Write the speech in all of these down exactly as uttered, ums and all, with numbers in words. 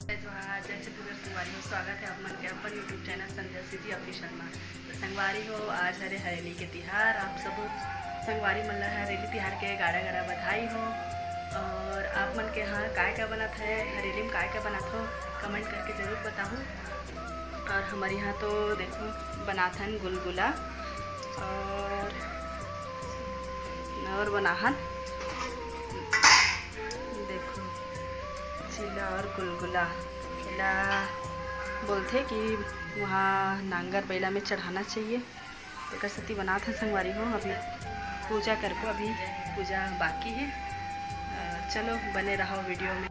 जय जोहार, जय छत्तीसगढ़ संगवारी हो, स्वागत है आप मन के अपन YouTube चैनल संध्या सिटी ऑफिशियल में। तो संगवारी हो, आज हरे हरेली के तिहार, आप सब संगवारी मन ला हरेली तिहार के गाड़ा गाड़ा बधाई हो। और आप मन के यहाँ काय काय बनात है, हरेली में काय काय बनात हो, कमेंट करके जरूर बताहू। और हमारे यहाँ तो देखो बनाथन गुलगुला और, और बनाहन देखो चीला और गुलगुला। एला बोलथे कि वहाँ नांगर बैला में चढ़ाना चाहिए, एकर सेती बनात हन संगवारी हो। अभी पूजा करबो, अभी पूजा बाकी है। अ, चलो बने रहो वीडियो में।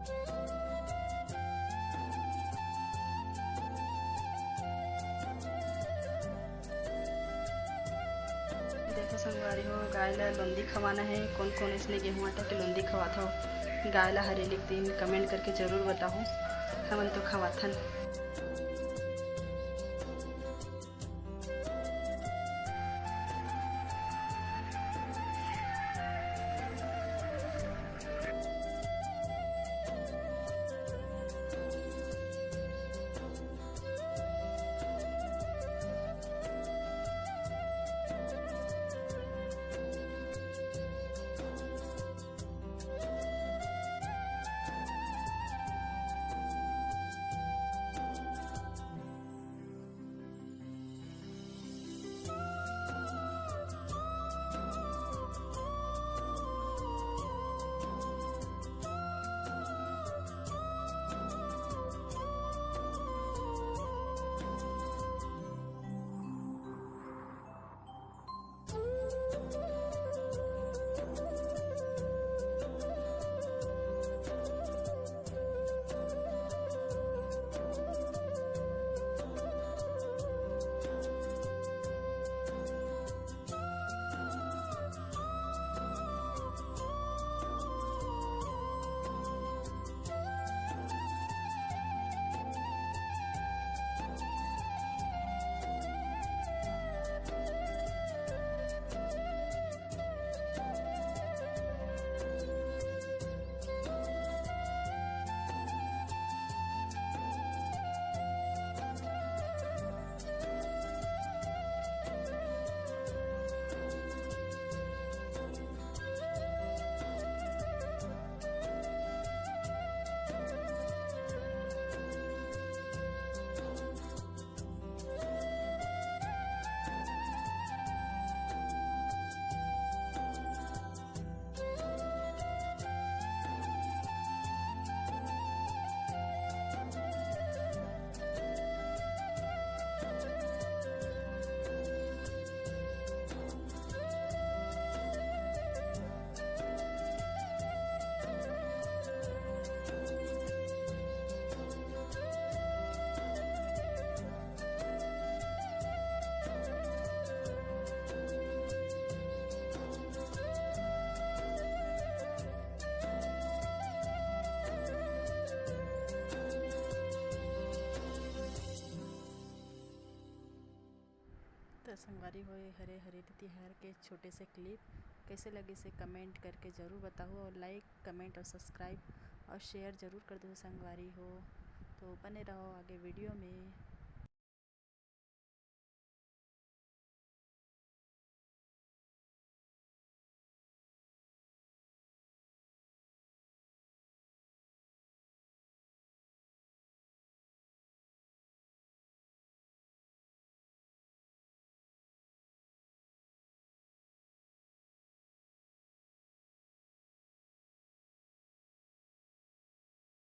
देखो संगवारी हो, गाय ला लोंदी खवाना है। कौन कौन इसने गेहूं आटा के लोंदी खवात हो गाय ला हरेली के दिन, कमेंट करके जरूर बताओ, हमन तो खवाथन। त संगवारी हो, ए हरे हरेली तिहार के छोटे से क्लिप। कैसे लगिस हे कमेंट करके जरूर बताहू, और लाइक, कमेंट और सब्सक्राइब और शेयर जरूर कर दो संगवारी हो। तो बने रहो आगे वीडियो में।